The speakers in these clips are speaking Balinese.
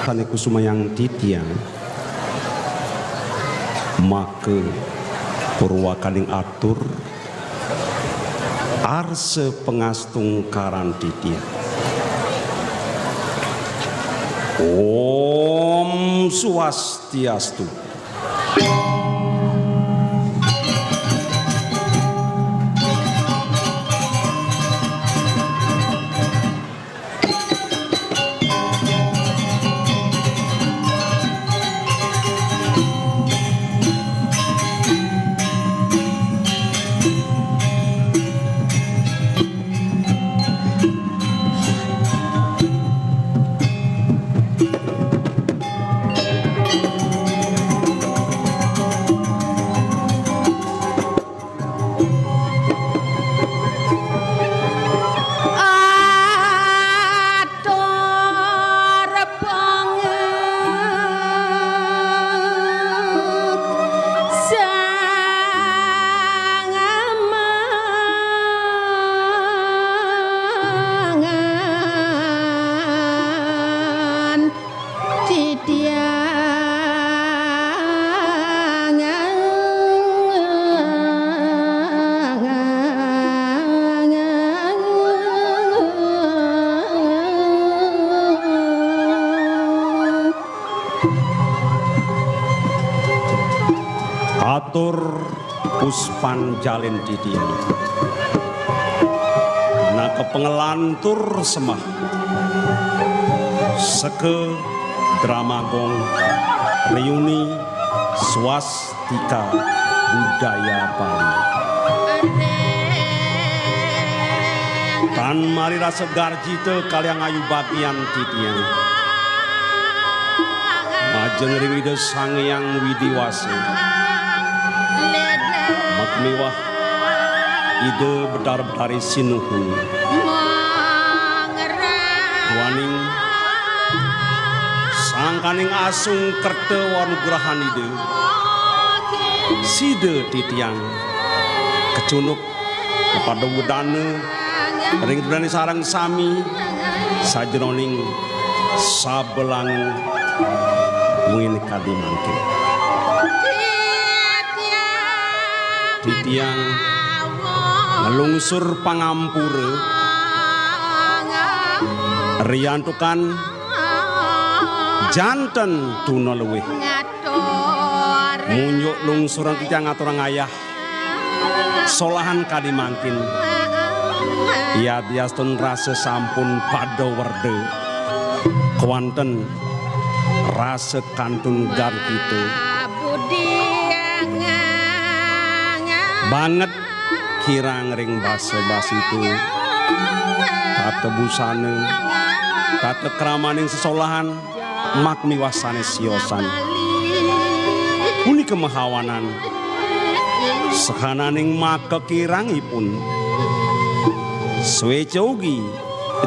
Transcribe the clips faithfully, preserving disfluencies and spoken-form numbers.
Sané kusumayang titiang, maka purwakaning atur arsa pangastungkaran titiang. Om Swastiastu. Atur banget sang amangan. Titiang. Atur puspan jalin titiang. Naka pangelantur semah. Seka Drama Gong Reuni Swastika Budaya Bali. Tan mari rasa garjita kaliang ayu bagian titiang. Majeng ring Ida Sang Hyang Widi Wasa. Makmiwah Ida Betara Betari Sinuhun. Duaning sangkaning asung kerta wanugrahan Ida. Sida titiang kecunduk kepada wedana ring dane sareng sami sajeroning sabelang wengi kadi mangkin. Titiang nglungsur pangampura riantukan janten tuna luwih. Munjuk lungsuran titiang ngaturang ayah solahan kadi mangkin. Yadiastun rasa sampun pada werda, kewanten rasa kantun garjita banget kirang ring basa-basitu, tata busana, tata kramaning sesolahan, makmiwah sane siosan. Punika mahawanan sahananing makakirangipun. Sweca ugi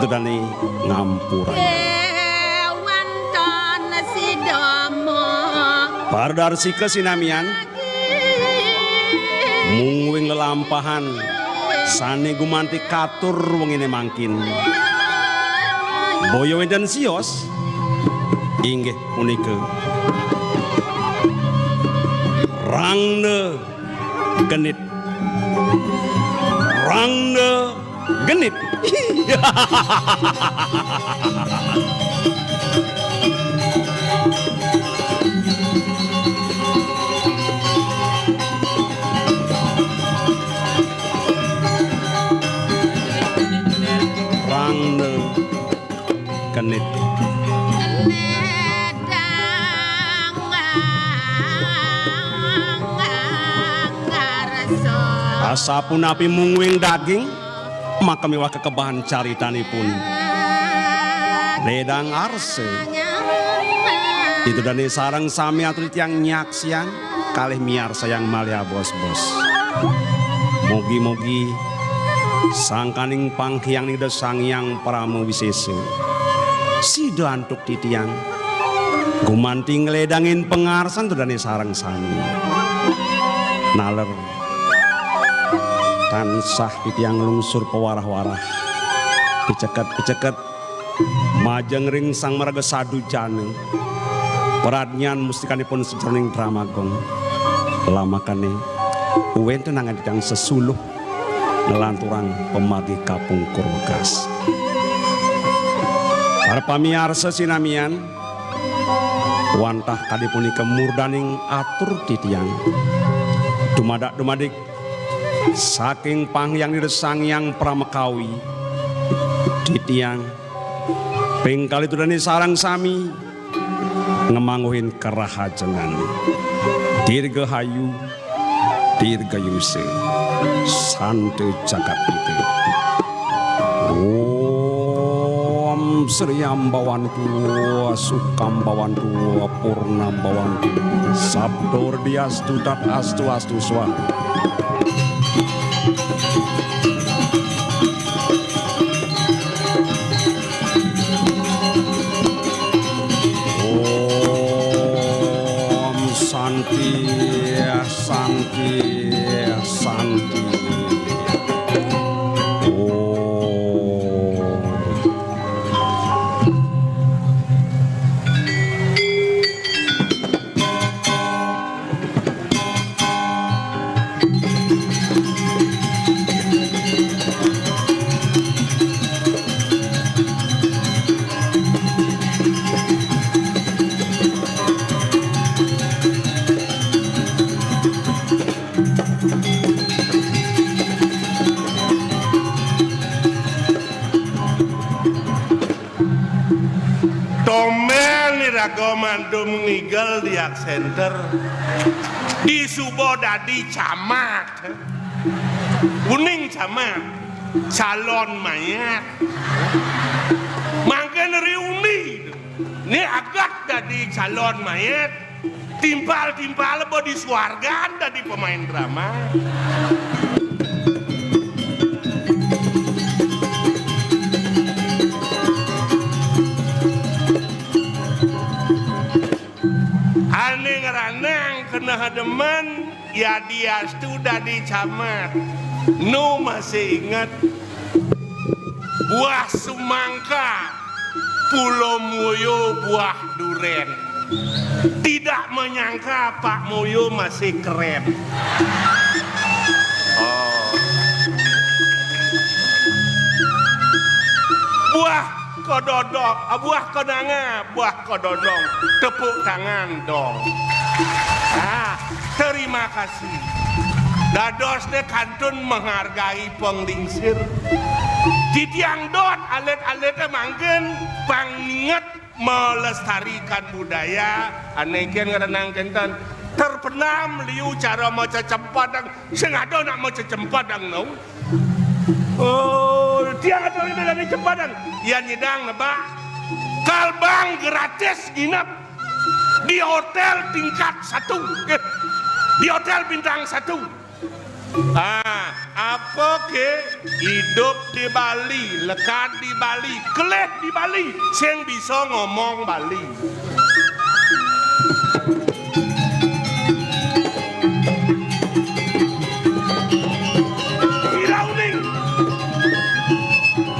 ida dane ngampurayang. Para darsika sinamian, mungguing lelampahan sane gumanti katur wengine mangkin. Boya wenten sios, inggih punika Rangda Genit. Rangda Genit. Rangda Genit. Asapunapi mungguing daging, makamiwah kekebahan caritanipun. Ledang arsa. Ida dane sareng sami atur titiang nyaksiang kalih miarsayang malih abos-bos. Mugi-mugi sangkaning panghyang Ida Sang Hyang Parama Wisesa sida antuk titiang gumanti ngledangin pangarsan ida dane sareng sami. Naler tansah titiang nglungsur pawarah-warah, piceket-piceket majeng ring Sang Maraga Sadujana, pradnyan mustikanipun sajeroning Dramagung. Lamakane wenten angan titiang sesuluh nglanturang pamargi kapungkur wekas. Para pamiarsa sinamian, wantah kadi punika murdaning atur titiang. Dumadak-dumadik saking panghyang Ida Sang Hyang Pramakawi, titiang ping kalih ida dane sareng sami ngamangguhin karahajengan. Dirgahayu, dirgayusa, santa jagat pite. Om Sri Ambawantu, Sukam Bawantu, Purnam Bawantu, Sabdur Diastu Tat Astu Astu Swaha. Om Santi, Santi, Santi. Om. Tombén iraga mandum ngigel di Yak Center. Disuba dadi camat. Uning camat, calon mayat. Mangkin riuni. Ni agat dadi calon mayat. Timpal-timpal ba di suargan dadi pemain drama. Ané ngranang keneh demen, yadiastu dadi camat. Nu masih inget? Buah semangka, Pulo Muyo buah duren. Tidak menyangka Pak Moyo masih keren. Oh. Buah kododok, ah, buah konanga, buah kododong. Tepuk tangan dong. Ah, terima kasih. Dadosne kantun menghargai penglingsir. Titiang dot alit-alite mangkin pang inget melestarikan budaya, ane ken ngrenang kenten. Terpendam liu cara maca cempadang, sing ada nak maca cempadang no. Oh, tiang ada ini dari cempadang. Ya nyidang nebak. Kalbang gratis nginep di hotel tingkat satu. Eh, di hotel bintang satu. Ah, apa ke? Idup di Bali, lekad di Bali, keleh di Bali, sing bisa ngomong Bali. Irauning.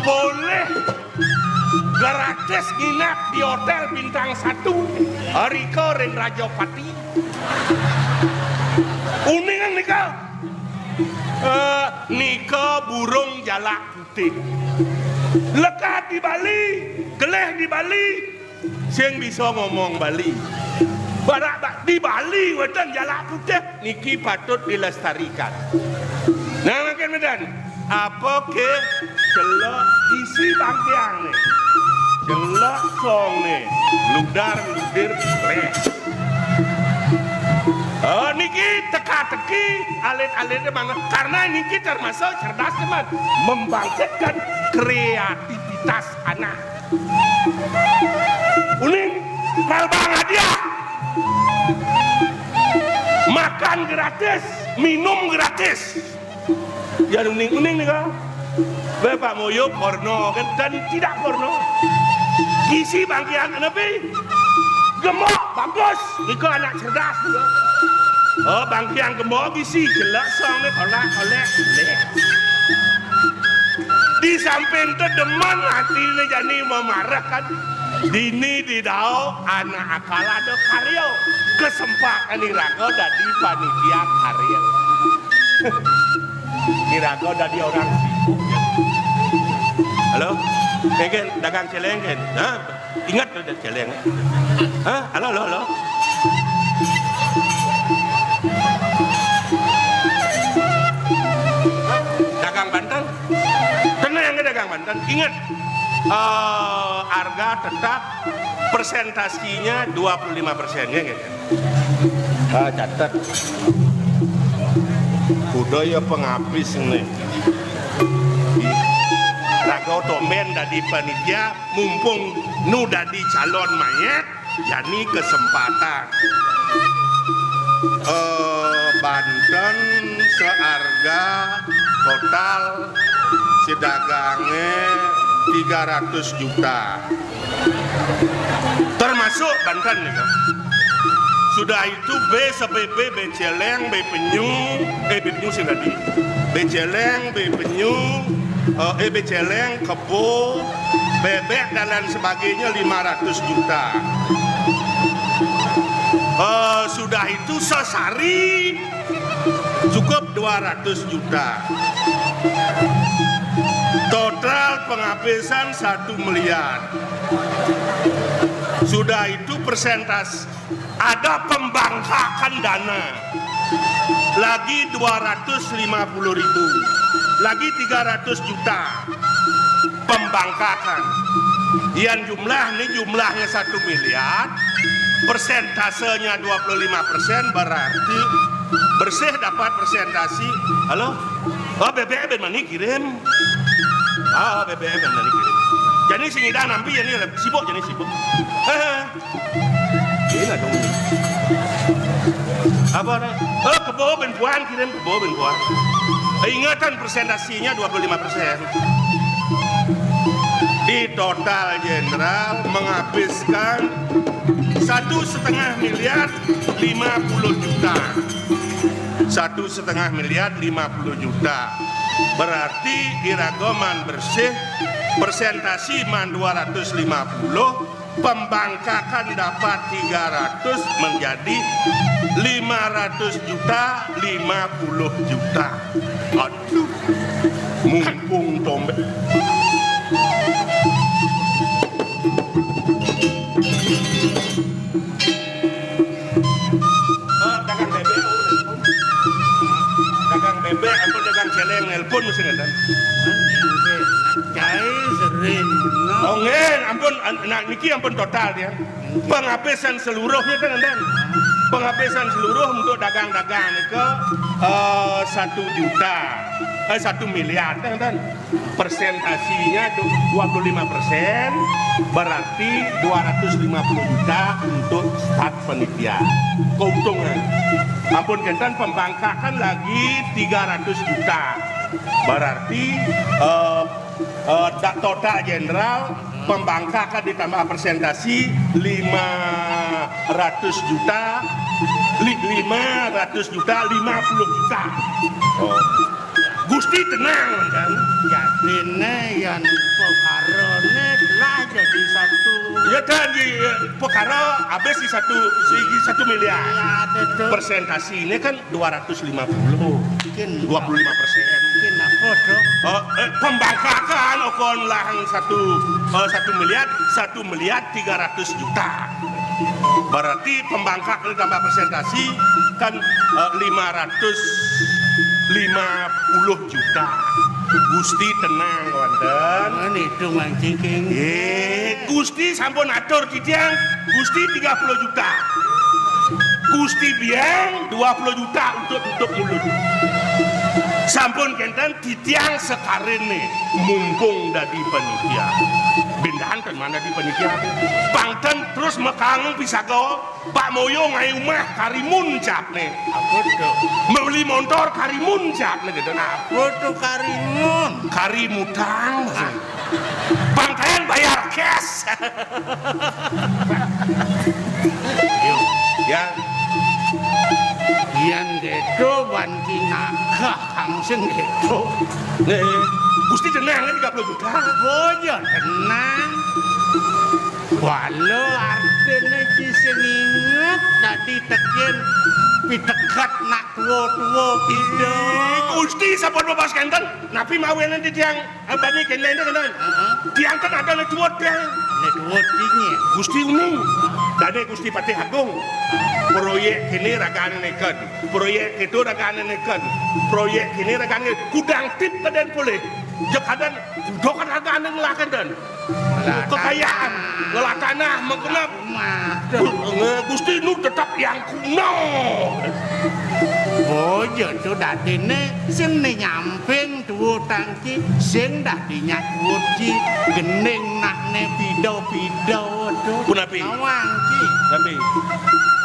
Boleh gratis nginep di hotel bintang satu. Rika ring Rajapati. Uningan nika. Eh, nika burung jalak putih. Lekad di Bali, keleh di Bali, sing bisa ngomong Bali. Barak ba-, di Bali weten jalak putih, niki patut dilestarikan. Nah, makin medan. Apa ke celok isi bangkiang nih? Celok song nih, ludar ludir leh. Oh, niki teka-teki alit-alitnya mana? Karena niki termasuk cerdas, teman, membangkitkan kreativitas anak. Uning, Kalbang hadiah. Makan gratis, minum gratis. Ya, uning-uning nika. Bapak moyo porno kan, dan tidak porno. Gizi bangkiang napi? Gemuk, bagus. Nika anak cerdas nika. Oh, bangkiang gemuk gizi, jelek song nih, kolak-kolek. Di samping itu demen hati ini jani memarah kan. Dini didau anak akal ada karya. Kesempatan iraga dadi panitia karya. Iraga dadi orang sibuk. Halo? Kén, kén, dagang céléng kén? Hah? Inget tuh dagang céléng. Hah? Halo, halo, halo. Dagang banten. Tenang ya, dagang banten. Inget, eh, harga tetap, persentasinya dua puluh lima persen, ya, gitu. Ah, catet. Udah ya pengabis nih. Raga tombén dadi panitia, mumpung nu dadi calon mayat, jani kesempatan. Eh, banten seharga total sedagangnya tiga ratus juta. Termasuk banten nih, Kak. Sudah itu bé sapé bé, bé céléng, bé penyu, eh, bé penyu sing tadi. Bé céléng, bé penyu, eh, eh, bé céléng, kebo, bébék dan lain sebagainya lima ratus juta. Eh, sudah itu sesari cukup dua ratus juta. Total penghabisan satu miliar. Sudah itu persentase ada pembangkakan dana. Lagi dua ratus lima puluh ribu. Lagi tiga ratus juta. Pembangkakan. Yang jumlah ini jumlahnya satu miliar, persentasenya dua puluh lima persen, berarti bersih dapat persentasi. Halo? Oh, bébék bén mani kirim. Ah, bébék bén mani kirim. Jani sing ida nampi, jani sibuk, jani sibuk. Hehe. Ini dong. Apa nih? Oh, kebo bén puan kirim, kebo bén puan. Ingatan persentasenya dua puluh lima persen. Di total jenderal menghabiskan satu setengah miliar lima puluh juta. Satu setengah miliar lima puluh juta. Berarti iraga man bersih, persentasi man dua ratus lima puluh, pembangkakan dapat tiga ratus, menjadi lima ratus juta, lima puluh juta. Aduh, mumpung tombé. Eh, dagang bébék, oh, nelpon. Dagang bébék, ampun, dagang céléng, nelpon mesti ngéten. Cai sering, no. Oh, nggih, ampun, an-, nah, niki ampun total ya. Penghabisan seluruhnya kan, ngéten. Penghabisan seluruh untuk dagang-dagang nika, eh, satu juta, eh, satu miliar, kan, ngéten. Persentasinya du-, dua puluh lima persen, berarti dua ratus lima puluh juta untuk start panitia. Keuntungan. Ampun kenten pembangkakan lagi tiga ratus juta. Berarti, eh, eh, da-, total jenderal pembangkakan ditambah persentasi lima ratus juta, li-, lima ratus juta, lima puluh juta. Oh. Gusti tenang, kan? Jadiné yan pekarané lah jadi satu. Ya kan, di, eh, pekara habis di satu, di satu miliar. Iya, betul. Persentasiné kan dua ratus lima puluh. Mungkin dua puluh lima persen. Mungkin apa, Dok? Eh, eh, pembangkakan okon lah satu, eh, satu miliar, satu miliar tiga ratus juta. Berarti pembangkak ditambah persentasi kan, eh, lima ratus lima puluh juta. Gusti tenang, wonten. Kan itu mancing. Eh, Gusti sampun atur titiang, Gusti tiga puluh juta. Gusti biang dua puluh juta untuk tutup mulut. Sampun kenten, titiang sekariné mumpung dadi panitia. Bin Kanten mana di panitia. Bangten terus mekang pisaga, bak moyo ngaé umah karimun capné. Apa to? Meli montor karimun capné gitu. Apa to karimun? Kari mutang. Bangkén bayar cash. Ya. Yén gitu ban kinakah kang sing gitu. Nih, Gusti jenengan tiga puluh juta. Oh, ya tenang. Walau artiné ci sing inget dadi tekén pitekat nak tua-tua pida. Gusti sampun bebas kenten, napi mawinan titiang abani kéné kénten. Heeh. Tiang kan ada né tuut tiang. Né tuut dingin. Gusti uning. Dané Gusti Patih Agung. Proyék kéné ragané néken. Proyék kéto ragané néken. Proyék kéné ragané kudang tip kadén polih. Jeg kadén udah kan ragané ngelah kenten. Kekayaan, ngelah tanah, menggenep. Rumah. Nge-, Gusti nu tetep yang kuno. Oh, ya to dadiné sing né nyamping tuutang ci, sing dadi nyatuut ci, gending nakné pida-pida to. Punapi? Nawang ci. Napi?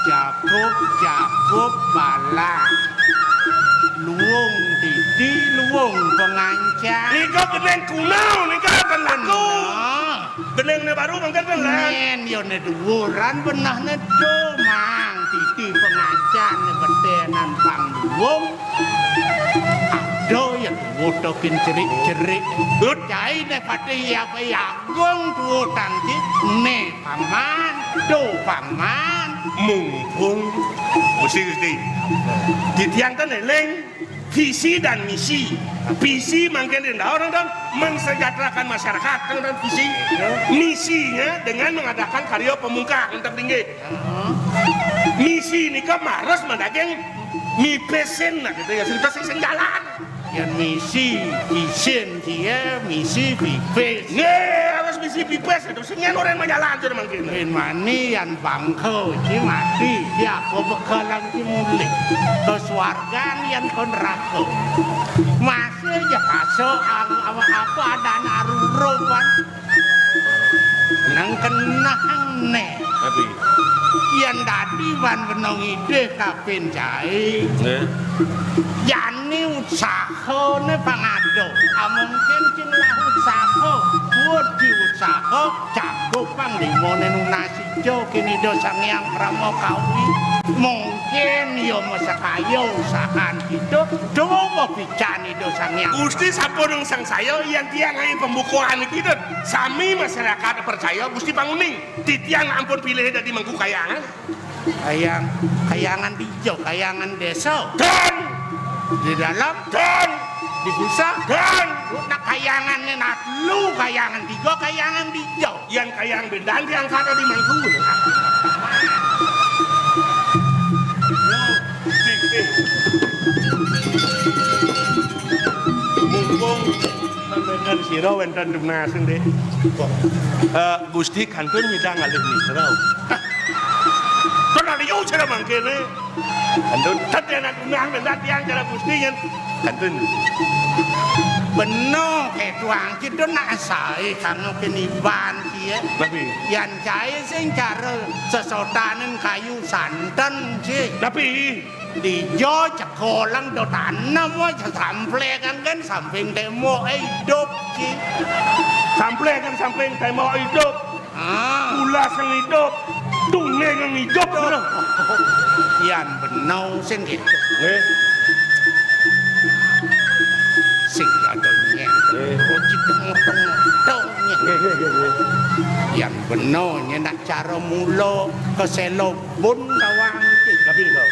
Jakup, jakup, balang. Luung didi, luung pengancan. Nika gending kuno, nika kan laku. Bener. Gendingné baru mangkin kan, Lan? Yén, ya né duuran benehné to, Mang. Titi pengacan né beténan pang duwung. Ada ya duwuh to kin cerik-cerik. Lut. Cai né patih ya apa ya agung duwuh tangki. Né paman, to paman. Mumpung Gusti, Gusti. Titiang kan éling. Visi dan misi. Visi mangkin ring daur, kan, mensejahterakan masyarakat, kan, kan, visi. Misinya dengan mengadakan karya pemungkah, kan, tinggi. Misi nika mares madaging mipisin, nah, gitu ya, sing, sing, sing jalan. Yén misi, pisin, cia, misi, pipis. Nggih, harus misi pipis, itu sing yen orang majalan, sudah mangkin. Yen mani, yan bangka, ci mati, ya, apa begalan, ci mulih. Ke swargan, yan ke neraka. Masih ya, kaso, ang-, apa, apa, ada anak rurupan. Nang kenang né. Tapi. Yan dadi wan benong idih kapin cai. Nggih. Jani usahané pangado. Amungkin sing lah usaha, buat diusaha, jago panglimané nunas ijo kini Ida Sang Hyang Parama Kawi. Mungkin ya masakaya usahan kita, dawa bican Ida Sang Hyang. Gusti sampun sangsaya, yan tiang ae pembukaan iki, Dut. Sami masyarakat percaya Gusti panguning. Titiang ampun pilih dadi mangku kayangan. Kayang, kayangan dija, kayangan désa. Dan di dalam. Dan di pusat. Dan nak kayangan né nak lu kayangan tiga, kayangan dija. Yan kayang bendan diangkat di mangku. Mumpung Panjenengan sira wénten tunas, Ndih. Eh, Gusti kantun nyidang ngalih mitra. Kan liu cara mangkéné. Kantun. Tadi anak gunah minta tiang cara Gusti, kan. Kantun. Bena, kétuang kita nak saé kanggo keniban, kié. Tapi. Yan caé sing cara sesotaning kayu santen, sih. Tapi. Dija cekolang do tanem, wah, samplekan kan samping témboké idup, Ci. Samplekan samping témbok idup. Ah. Pulas yang idup, dongéng yang idup, bener. Yan bena sing gitu. Nggih. Sing ada nyén. Nggih. Oh, ci dong, dong, dong, nyén. Nggih, nggih, nggih, nggih. Yan bena nyén nak cara mula keséla Bun tawang iki. Napi nika?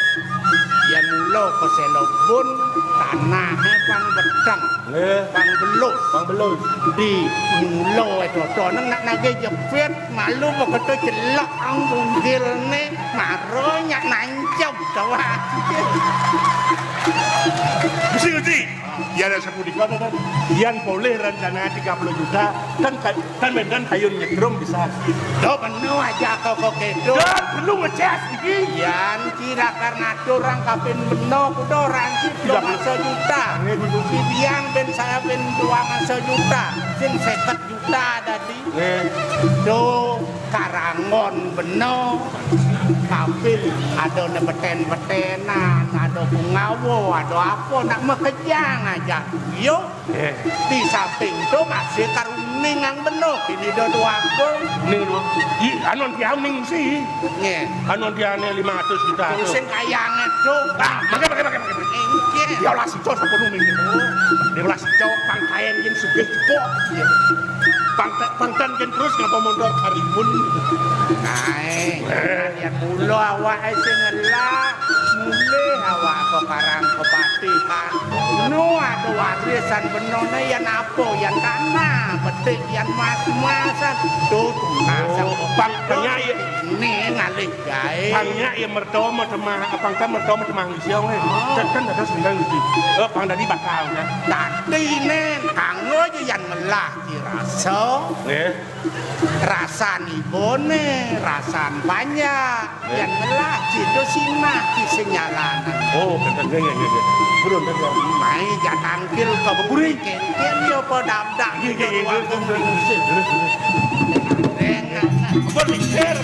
Yén mula keséla bun, tanahé pang bedeng. Nggih. Pang belus. Pang belus. Di mula éto nang nak nagé jepit, malu begitu celek ang bunggilné, mara nyak nancep tawang. Uji, uji. Yan sapunika, Tan? Yan polih rencana tiga puluh juta, tan ka-, tan benten kayun nyetrum bisa. Do beno aja kok, kok kedo. Dan perlu ngecas iki. Yan kira karena orang kapin beno kudo ranci dua sejuta. Nggih, Bu. Biang ben saya ben dua sejuta. Sing seket juta tadi. Nggih. Do karangon beno. Kapin ada nebeten-betenan, ada bungawo, ada apa, nak mekejang aja. Yo. Eh. Di samping tu masih karuning ang beno. Ini do dua aku. Ning dua. I, anu dia ning si. Nge. Anu dia ne lima ratus juta tu. Sing kayang tu. Ah, mangke, mangke, mangke, mangke. Engke. Dia olah sico sampun ning. Dia olah sico pangkayan yang sugih cepok. Pangkat, pangkat yang terus ngapa mondor karimun. Kae. Eh. Ya kula awak sing ngelah. Mulih awak kok karang kepatihan. Nu ada warisan benone ya napa ya tanah, betik ya mas-masan. Tuh, tuh, nasang. Oh, pang-, pang-, ya, ya. Ini ngalih gawe. Pangnya ya mertama temah, pangkat mertama temah ngisi, weh. Oh. Kan, kan ada sendang gitu. Eh, pang tadi bakal, ya. Tadi ne, kanggo aja yang ngelah dirasa. Nggih. Rasan ibone, rasan banyak. Nggih. Yang ngelah cido sinah di senyalanan. Oh, kata nggih, nggih, nggih, nggih. Purun, kata. Mai jatangkil ke buri. Kengken yo podabdak. Nggih, nggih, nggih, nggih, nggih. Terus, terus. Ampun, lingsir.